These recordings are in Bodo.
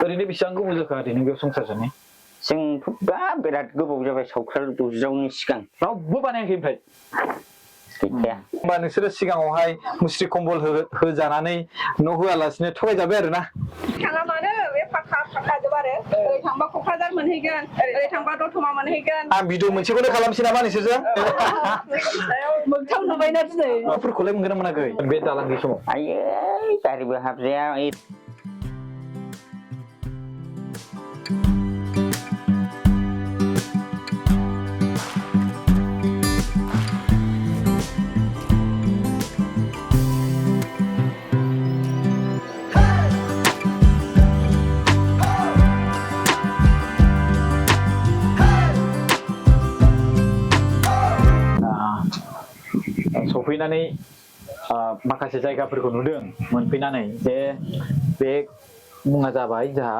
ओरैनो बेसेबां गोबाव जाखो ओरैनो बेयाव संसार जानाय? जोंथ' बिराद गोबाव जाबाय सावथाल बुज्रावनि सिगां रावबो बानायाखै ओमफ्राय गैखाया। होमबा नोंसोरो सिगाङावहाय मुस्रि कम्बल होजानानै न' होआलासिनो थगायजाबाय आरो ना? थाङा मानो बे फाखाजोब आरो ओरै थांबा क'क्राझार मोनहैगोन ओरै थांबा दतमा मोनहैगोन। आं भिडिअ मोनसेखौनो खालामसै नामा नोंसोरजों? मोगथां नुबायना दिनै। न'फोरखौलाय मोनगोन ना मोनाखै बे दालां गैयि समाव? आयै गारिबो हाबजाया सफैनानै माखासे जायगाफोरखौ नुदों मोनफैनानै जे बे मुङा जाबाय जोंहा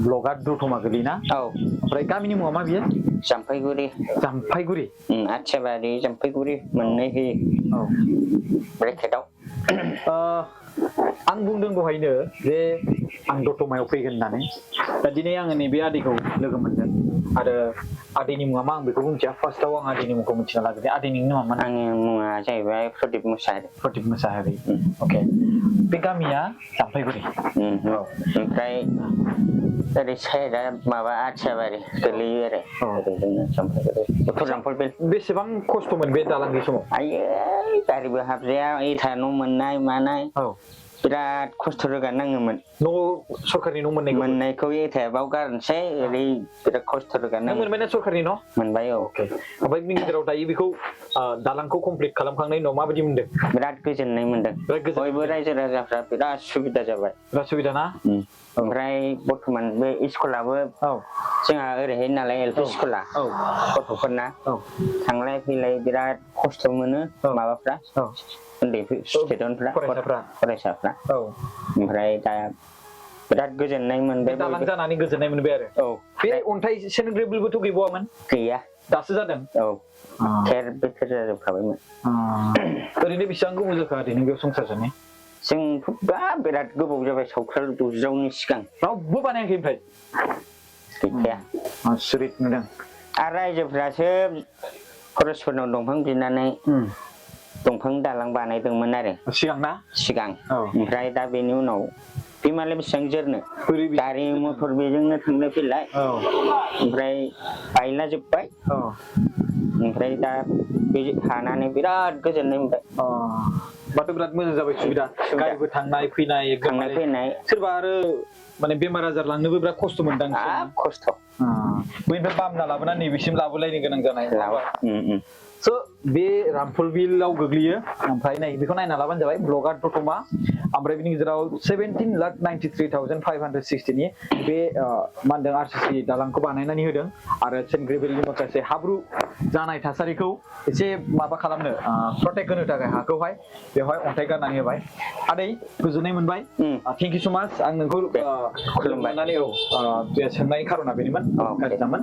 ब्लगा दतमा गोलैना औ ओमफ्राय गामिनि मुङा मा बियो? जाम्फैगुरि जाम्फैगुरि आथियाबारि जाम्फैगुरि मोननै होयो औ ब्रेकेटाव। आं बुंदों दहायनो जे आं दतमायाव फैगोन होननानै दा दिनै आङो नैबे आदैखौ लोगो मोनदों आरो आदैनि मुङा मा आं बेखौ मिथिया फार्स्टआव आं आदैनि मुंखौ मिथिना लाग्रोदों। आदैनि मुङा मा? आंनि मुङा जाहैबाय प्रदीप मुसाहारि। प्रदीप मुसाहारि अके बे गामिया जाम्फैगुरि ओमफ्राय ओरै साइडआ माबा आथियाबारि गोलैयो आरो ओरै जोंना जाम्फैगुरि बेसेबां खस्थ'मोन बे दालां गैयि समाव? आयै गारिबो हाबजाया इथा न' मोननाय मानाय बिराद खस्थ' रोगानाङोमोन। न' सरखारनि न' मोननायखौ इथायाव गारनोसै ओरै बिराद खस्थ' रोगानाङो। मोनबायना सरखारनि न'? मोनबाय औ। ओमफ्राय बिनि गेजेराव दायो बेखौ दालांखौ कमप्लिट खालामखांनायनि उनाव माबायदि मोनदों? बिराद गोजोननाय मोनदों। बयबो रायजो राजाफ्रा बिराद सुबिदा जाबाय। बिराद सुबिदा ना? ओमफ्राय बर्थमान बे स्कुलाबो जोंहा ओरैहाय नालाय एल पि स्कुला गथ'फोरना थांलाय फैलाय बिराद खस्थ' मोनो माबाफ्रा उन्दै स्टुडेन्टफ्रा फरायसाफ्रा ओमफ्राय दा बिराद गोजोननाय मोनबाय। दालां जानानै गोजोननाय मोनबाय आरो बे अन्थाइ सेनग्रेबलबोथ' गैबावामोन? गैया दासो जादों। थेर बेथेर जाजोबखाबायमोन। ओरैनो बेसेबां गोबाव जाखो ओरैनो बेयाव संसार जानाय? जोंथ' बिराद गोबाव जाबाय सावथाल बुज्रावनि सिगां रावबो बानायाखै ओमफ्राय गैखाया। आसरित नुदों। आरो रायजोफ्रासो फरेस्टफोरनाव दंफां बिनानै दंफां दालां बानायदोंमोन आरो सिगां ओमफ्राय दा बेनि उनाव बे मालाय बेसेबां जोरनो गारि मथर बेजोंनो थांलाय फैलाय ओमफ्राय बायला जोब्बाय ओमफ्राय दा बे हानानै बिराद गोजोननाय मोनबाय। होमबाथ' बिराद मोजां जाबाय सुबिदा गारिबो थांनाय फैनाय सोरबा आरो माने बेमार आजार लांनोबो बिराद खस्थ' मोनदां। खस्थ' बैनिफ्राय बामना लाबोना नैबेसिम लाबोलायनो गोनां जानाय स' बे रामफलबिलाव गोग्लैयो ओमफ्राय नै बेखौ नायना लाबानो जाबाय ब्लगा दतमा ओमफ्राय बिनि गेजेराव 17,93,560 नि बे मा होनदों आरसिसि दालांखौ बानायनानै होदों आरो सेन्ट ग्रेभेलनि माखासे हाब्रु जानाय थासारिखौ एसे माबा खालामनो प्रटेक्ट होनो थाखाय हाखौहाय बेवहाय अन्थाइ गारनानै होबाय। आदै गोजोननाय मोनबाय। थेंक इउ स' माच आं नोंखौ खुलुमनानै बे सोंनायनि खारना बेनोमोन गाज्रिमोन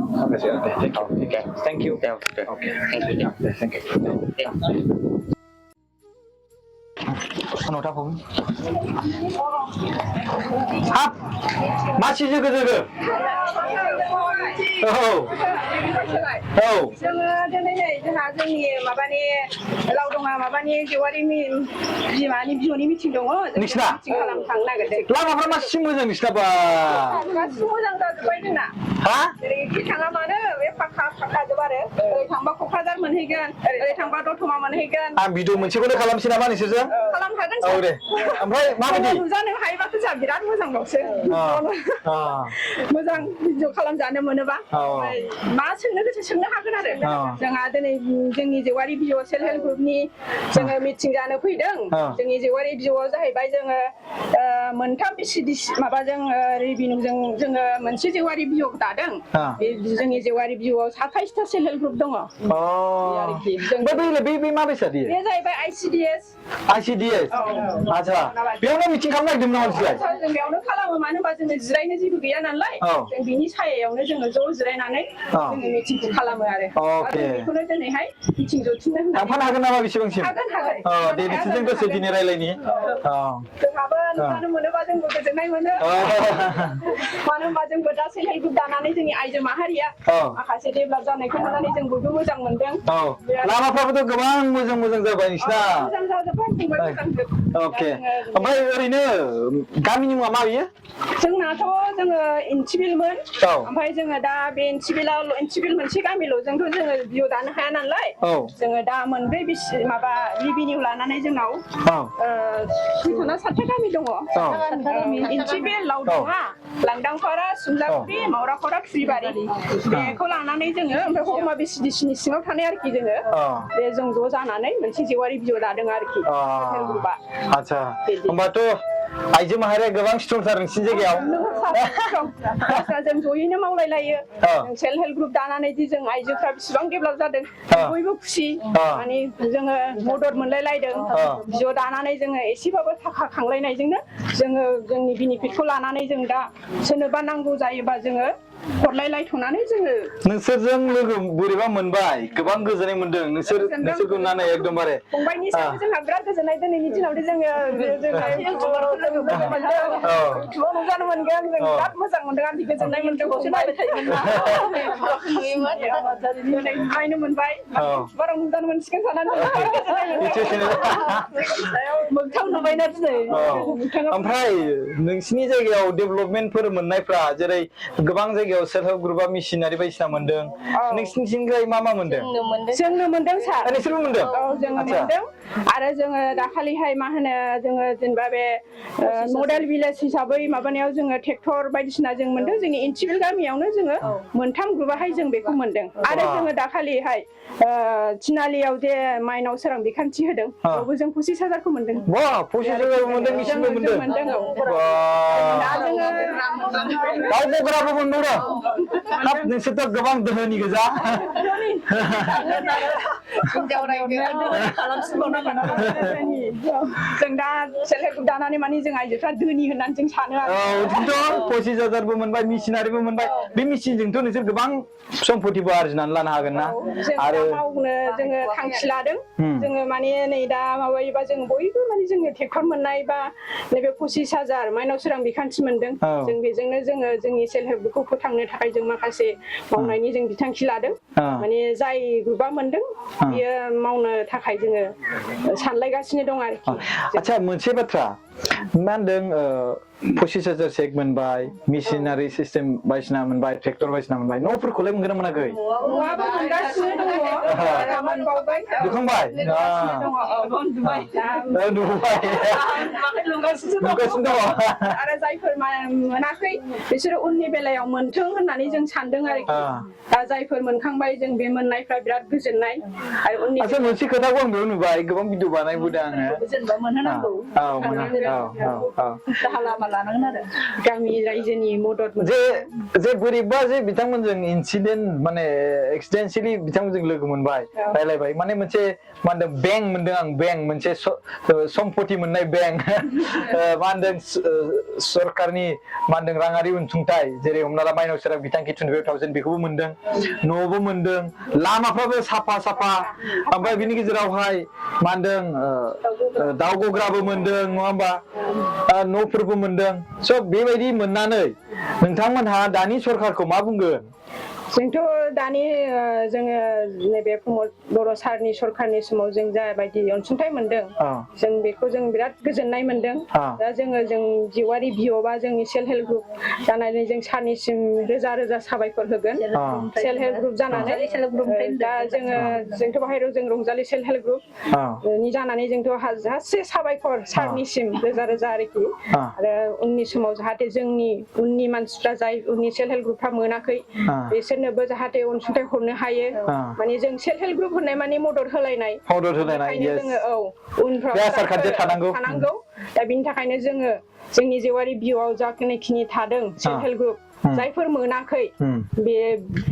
थेंक इउ नोंथांखौ हाब मासि जोगो जोगो जोङो दिनै नै जोंहा जोंनि माबानि लावदङा माबानि जेवारि बिमानि बिअनि मिथिं दङ नोंसिना मिथिं खालामनो थांनो नागिरदों। लामाफ्रा मासि मोजां नोंसिनाबा गासिबो मोजां जाजोब्बाय जोंना जेरैखि थाङा मानो बे फाखाजोब आरो ओरै थांबा क'क्राझार मोनहैगोन ओरै थांबा दतमा मोनहैगोन। आं भिडिअ मोनसेखौनो खालामसै नामा नोंसोरजों? खालामखागोन औ दे ओमफ्राय माबायदि नुजानो हायोबाथ' जोंहा बिराद मोजांबावसो मोजां भिडिअ खालामजानो मोनोबा मा सोंनो गोसो सोंनो हागोन आरो जोंहा दिनै जोंनि जेवारि बिअ सेल्फ हेल्प ग्रुपनि जोङो मिटिं जानो फैदों। जोंनि जेवारि बिअआव जाहैबाय जोङो मोनथाम माबाजों रेभिनिउजों जोङो मोनसे जेवारि बिअ दादों जोंनि जेवारि बिउआव 27टा सेल्फ हेल्प ग्रुप दङ बे माबेसा बियो बे जाहैबाय ICDS आच्छा बेयावनो मिटिं खालामनो नागिरदोंमोन नामा नोंसोरलाय जों बेयावनो खालामो मानो होनबा जोङो जिरायनो जेबो गैया नालाय जों बिनि सायायावनो जोङो ज' जिरायनानै जोङो मिटिंखौ खालामो आरो बेखौनो दिनैहाय मिटिं जथुमनो थांफानो हागोन नामा बेसेबांसिम हागोन दे नोंसोरजों दसे दिनै रायलायनि जोंहाबो नुजानो मोनोबा जोंबो गोजोननाय मोनो मानो होनबा जोंबो दा सेल्फ हेल्प ग्रुप दानानै जोंनि आइजो माहारिया माखासे डेभेलप जानायखौ नुनानै जों बयबो मोजां मोनदों लामाफ्राबोथ' गोबां मोजां जाबाय नोंसिना मोजां जाजोब्बाय अके ओमफ्राय ओरैनो गामिनि मुङा मा बियो जोंनाथ' जोङो इन्थिबिलमोन ओमफ्राय जोङो दा बे इन्थिबिल मोनसे गामिल' जोंथ' जोङो बिउ दानो हाया नालाय जोङो दा मोनब्रै माबा रिभिनिउ लानानै जोंनाव 7था गामि दङ इन्थिबिल लावदङा लांदांफारा सुमलागुरि मावरापारा फुरिबारि बेखौ लानानै जोङो ओमफ्राय हरमा बिसिडिसिनि सिङाव थानाय आरोखि जोङो बे जों ज' जानानै मोनसे जेवारि बिउ दादों आरोखि आच्छा होमबाथ' आइजो माहारिया गोबां स्ट्रंथार नोंसिनि जायगायाव जों जयैनो मावलायलायो सेल्फ हेल्प ग्रुप दानानै दि जों आइजोफ्रा बेसिबां डेभेलप जादों बयबो खुसि माने जोङो मदद मोनलायलायदों बिउ दानानै जोङो एसेबाबो थाखा खांलायनायजोंनो जोङो जोंनि बेनिफिटखौ लानानै जों दा सोरनोबा नांगौ जायोबा जोङो हरलायलायथ'नानै जोङो नोंसोरजों लोगो बोरैबा मोनबाय गोबां गोजोननाय मोनदों नोंसोरखौ नुनानै एकदमबारे फंबायनि सायाव जोंहा बिराद गोजोननाय दिनैनि दिनावदि जोङो नुजानो मोनगोन जों बिराद मोजां मोनदों आंनि गोजोननाय मोनदों नायनो मोनबाय बारा नुजानो मोनसिगोन साननानै मोगथां नुबायना दिनै ओमफ्राय नोंसिनि जायगायाव डेभेलपमेन्टफोर मोननायफ्रा जेरै गोबां जायगायाव सेल्फ हेल्प ग्रुपआ मेसिनारि बायदिसिना मोनदों नोंसिनिथिंजाय मा मोनदों जोंनो मोनदों सार नोंसोरबो मोनदों जोङो मोनदों आरो जोङो दाखालिहाय मा होनो जोङो जेनेबा बे मडेल भिलेज हिसाबै माबानायाव जोङो ट्रेक्टर बायदिसिना जों मोनदों जोंनि इन्थिबिल गामियावनो जोङो मोनथाम ग्रुपाहाय जों बेखौ मोनदों आरो जोङो दाखालिहाय थिनालियाव जे माइनाव सोरां बिखान्थि होदों बेयावबो जों 25,000खौ मोनदों 25,000 मोनदों मिसिनबो मोनदों दाउ गग्राबो मोनदों हाब नोंसोरथ' गोबां दोहोनि गोजा जों दा सेल्फ हेल्प ग्रुप दानानै माने जों आइजोफ्रा धोनि होननानै जों सानो आरो 25,000बो मोनबाय मेसिनारिबो मोनबाय बे मेसिनजोंथ' नोंसोर गोबां सम्पतिबो आरजिनानै लानो हागोन ना आरो मावनो जोङो थांखि लादों जोङो माने नै दा माबायोबा जों बयबो माने जोङो ट्रेक्टर मोननाय बा नैबे 25,000 माइनाव सोरां बिखान्थि मोनदों जों बेजोंनो जोङो जोंनि सेल्फ हेल्प ग्रुपखौ फोथांनो थाखाय जों माखासे मावनायनि जों बिथांखि लादों माने जाय ग्रुपआ मोनदों बियो मावनो थाखाय जोङो सानलायगासिनो दं आरोखि आच्छा मोनसे बाथ्रा मा होनदों 25,000 चेक मोनबाय मेसिनारि सिस्टेम बायदिसिना मोनबाय ट्रेक्टर बायदिसिना मोनबाय न'फोरखौलाय मोनगोन ना मोनाखै न'आबो मोनगासिनो दङ लुखांबाय लुगासिनो दङ आरो जायफोर मोनाखै बिसोरो उननि बेलायाव मोनथों होननानै जों सानदों आरोखि दा जायफोर मोनखांबाय जों बे मोननायफ्रा बिराद गोजोननाय आरो उननि मोनसे खोथाखौ आं बेयाव नुबाय गोबां भिडिअ बानायबोदों आङो जेनेबा मोनहोनांगौ राहा लामा लानांगोन आरो गामि रायजोनि मदद जे बोरैबा जे बिथांमोनजों इनसिडेन्ट माने एक्सिडेन्टलि बिथांमोनजों लोगो मोनबाय रायलायबाय माने मोनसे मा होनदों बेंक मोनदों आं बेंक मोनसे सम्पति मोननाय बेंक मा होनदों सरकारनि मा होनदों राङारि अनसुंथाइ जेरै हमना ला माइनाव सोरां बिथांखि 25,000 बेखौबो मोनदों न'बो मोनदों लामाफ्राबो साफा ओमफ्राय बिनि गेजेरावहाय मा होनदों दाउ गग्राबो मोनदों नङा होमबा न'फोरबो मोनदों स' बेबायदि मोननानै नोंथांमोनहा दानि सरखारखौ मा बुंगोन जोंथ' दानि जोङो नैबे प्रमद बर' सारनि सरखारनि समाव जों जाबायदि अनसुंथाइ मोनदों जों बेखौ जों बिराद गोजोननाय मोनदों दा जोङो जों जिउआरि बिअ बा जोंनि सेल्फ हेल्प ग्रुप जानानै जों सारनिसिम रोजा रोजा साबायखर होगोन सेल्फ हेल्प ग्रुप जानानै दा जोंथ' बाहेरायाव जों रंजालि सेल्फ हेल्प ग्रुप नि जानानै जोंथ' हाजासे साबायखर सारनिसिम रोजा रोजा आरोखि आरो उननि समाव जाहाथे जोंनि उननि मानसिफ्रा जाय उननि सेल्फ हेल्प ग्रुपफ्रा मोनाखै बिसोरनोबो जाहाथे अनसुंथाइ हरनो हायो माने जों सेल्फ हेल्प ग्रुप होननाय माने मदद होलायनाय जोङो उनफ्राव थानांगौ दा बिनि थाखायनो जोङो जोंनि जेवारि बिउआव जाखिनि थादों सेल्फ हेल्प ग्रुप जायफोर मोनाखै बे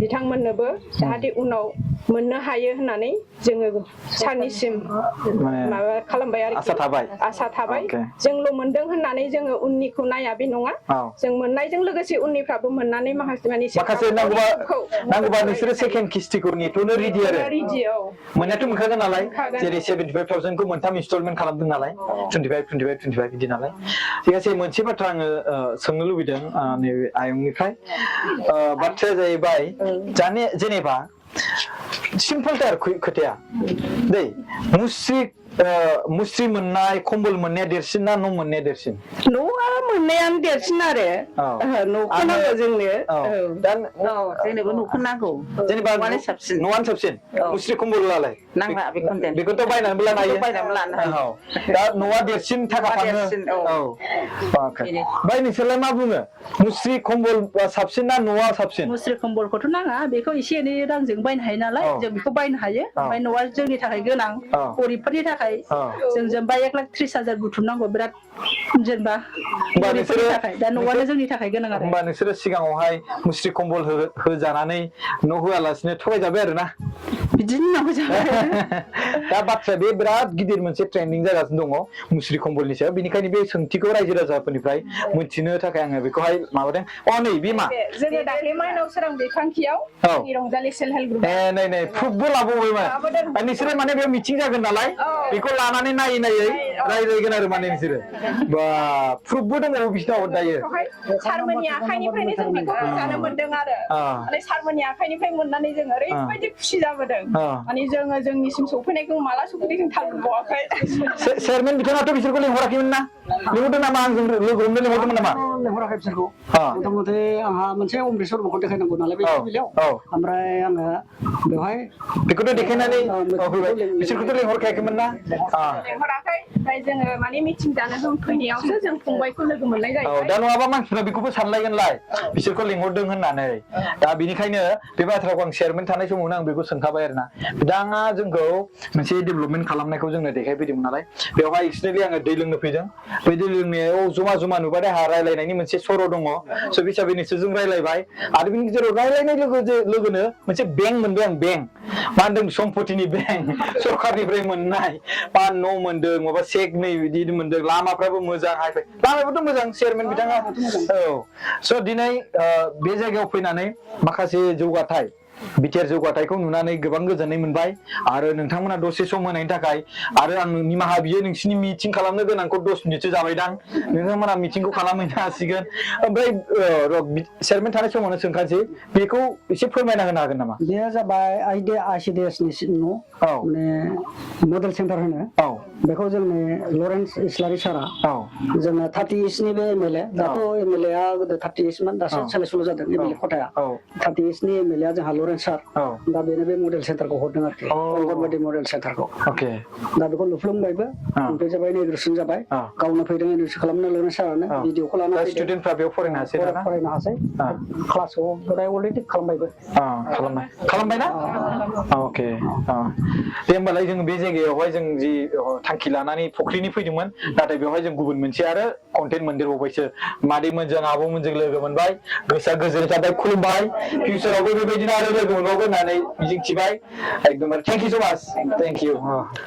बिथांमोननोबो जाहाथे उनाव मोननो हायो होननानै जोङो सारनिसिम माबा खालामबाय आरोखि आसा थाबाय जोंल' मोनदों होननानै जोङो उननिखौ नाया बे नङा जों मोननायजों लोगोसे उननिफ्राबो मोननानै माखासे नांगौबा नोंसोरो सेकेन्ड किस्तिखौ नेथ'नो रेडि आरो मोननायाथ' मोनखागोन नालाय जेरै 75,000खौ मोनथाम इनस्टलमेन्ट खालामदों नालाय 25 बिदि नालाय थिगासे मोनसे बाथ्रा आङो सोंनो लुबैदों नैबे आयंनिफ्राय बाथ्राया जाहैबाय जेनेबा सिम्पलथार खोथाया दै मुस्रि मोननाय कम्बल मोननाया देरसिन ना न' मोननाया देरसिन न'आ मोननायानो देरसिन आरो न'खौ नांगौ जोंनो जोंनोबो न'खौ नांगौ जेनेबा न'आनो साबसिन मुस्रि कम्बलालाय नांला बेखौथ' बायनानैबो लानो हायो दा न'आ देरसिन थाखा थाङो ओमफ्राय नोंसोरलाय मा बुङो मुस्रि कम्बल साबसिन ना न'आ साबसिन मुस्रि कम्बलखौथ' नाङा बेखौ एसे एनै रांजों बायनो हायो नालाय जों बेखौ बायनो हायो ओमफ्राय न'आ जोंनि थाखाय गोनां गरिबफोरनि थाखाय जों जेनेबा 1,30,000 बुथुमनांगौ बिराद जेनेबा गरिबफोरनि थाखाय दा न'आनो जोंनि थाखाय गोनां आरो होमबा नोंसोरो सिगाङावहाय मुस्रि कम्बल होजानानै न' होआलासिनो थगायजाबाय आरो ना बिदिनो नांगौ जाबाय दा बाथ्राया बे बिराद गिदिर मोनसे ट्रेन्डिं जागासिनो दङ मुस्रि कम्बलनि सायाव बेनिखायनो बे सोंथिखौ रायजो राजाफोरनिफ्राय मिथिनो थाखाय आङो बेखौहाय माबादों नै बिमा जोङो दाख्लै माइनाव सोरां बेरखांथियाव रंजालि सेल्फ हेल्प ग्रुप नै प्रुफबो लाबोबायमोन नोंसोरो माने बेयाव मिटिं जागोन नालाय बेखौ लानानै नायै रायज्लायगोन आरो माने नोंसोरो बा प्रुफबो दङ बिसिनाव दायो सारमोननि आखाइनिफ्रायनो जों बेखौ जानो मोनदों आरो माने सारमोननि आखाइनिफ्राय मोननानै जों ओरैबायदि खुसि जाबोदों माने जोङो जोंनिसिम सफैनायखौ माला सफैनाय जों थाल मोनबावाखै चेयारमेन बिथाङाथ' बिसोरखौ लिंहराखैमोन ना लिंहरदों नामा आंजों लोगो हमनो लिंहरदोंमोन नामा लिंहराखै बिसोरखौ मथा मथि आंहा मोनसे अमृतसर बुखौ देखायनांगौ नालाय बे बेलायाव ओमफ्राय आङो बेवहाय बेखौथ' देखायनानै बिसोरखौथ' लिंहरखायाखैमोन ना लिंहराखै ओमफ्राय जोङो माने मिटिं जानो जों फैनायावसो जों फंबायखौ लोगो मोननाय जायो दा नङाबा मानसिफ्रा बेखौबो सानलायगोनलाय बिसोरखौ लिंहरदों होननानै दा बिनिखायनो बे बाथ्राखौ आं चेयारमेन थानाय समावनो आं बेखौ सोंखाबाय आरोना बिथाङा जोंखौ मोनसे डेभेलपमेन्ट खालामनायखौ जोंनो देखायफैदोंमोन नालाय बेवहाय एक्सुवेलि आङो दै लोंनो फैदों बै दै लोंनायाव जमा नुबाथाय आंहा रायलायनायनि मोनसे सर' दङ स' बे हिसाबै नोंसोरजों रायलायबाय आरो बिनि गेजेराव रायलायनाय लोगोनो मोनसे बेंक मोनदों आं बेंक मा होनदों सम्पतिनि बेंक सरखारनिफ्राय मोननाय मा न' मोनदों माबा चेक नै बिदि मोनदों लामाफ्राबो मोजां लामायाबोथ' मोजां चेयारमेन बिथाङा स' दिनै बे जायगायाव फैनानै माखासे जौगाथाय बिटिआर जौगाथायखौ नुनानै गोबां गोजोननाय मोनबाय आरो नोंथांमोना दसे सम होनायनि थाखाय आरो आं निमाहा बियो नोंसिनि मिटिं खालामनो गोनांखौ 10 मिनिटसो जाबायदां नोंथांमोना मिटिंखौ खालामहैनो हासिगोन ओमफ्राय चेयारमेन थानाय समावनो सोंखानोसै बेखौ एसे फोरमायना होनो हागोन नामा बेयो जाबाय ICDS-नि न' माने मडेल सेन्टार होनो बेखौ जोंनि लरेन्स इस्लारि सारा जोंना 30 इयर्सनि बे एमएलए दाथ' एमएलएआ गोदो 30 इयर्समोन दासो सोलाय सोल' जादों एमएलए खथाया 30 इयर्सनि एमएलएआ जोंहा लरेन्स सार दा बेनो बे मडेल सेन्टारखौ हरदों आरोखि अंगनबादि मडेल सेन्टारखौ दा बेखौ लुफ्लुंबायबो ओमफ्राय जाबाय इन'ग्रेसन जाबाय गावनो फैदों इन'ग्रेसन खालामनो लरेन्स सारानो भिडिअखौ लाना स्टुडेन्टफ्रा बेयाव फरायनो हासै क्लासखौ अलरेडि खालामबायबो खालामबायना अके दे होमबालाय जों बे जायगायावहाय जों जि थांखि लानानै फुख्रिनि फैदोंमोन नाथाय बेवहाय जों गुबुन मोनसे आरो कन्टेन्ट मोनदेरबावबायसो मादैमोनजों आब'मोनजों लोगो मोनबाय गोसोआ गोजोननाय थाबाय खुलुमबाय फिउचारावबो बेबायदिनो आरो लोगो मोनबावगोन होननानै मिजिंथिबाय एकदमबारे थेंक इउ सो माच थेंक इउ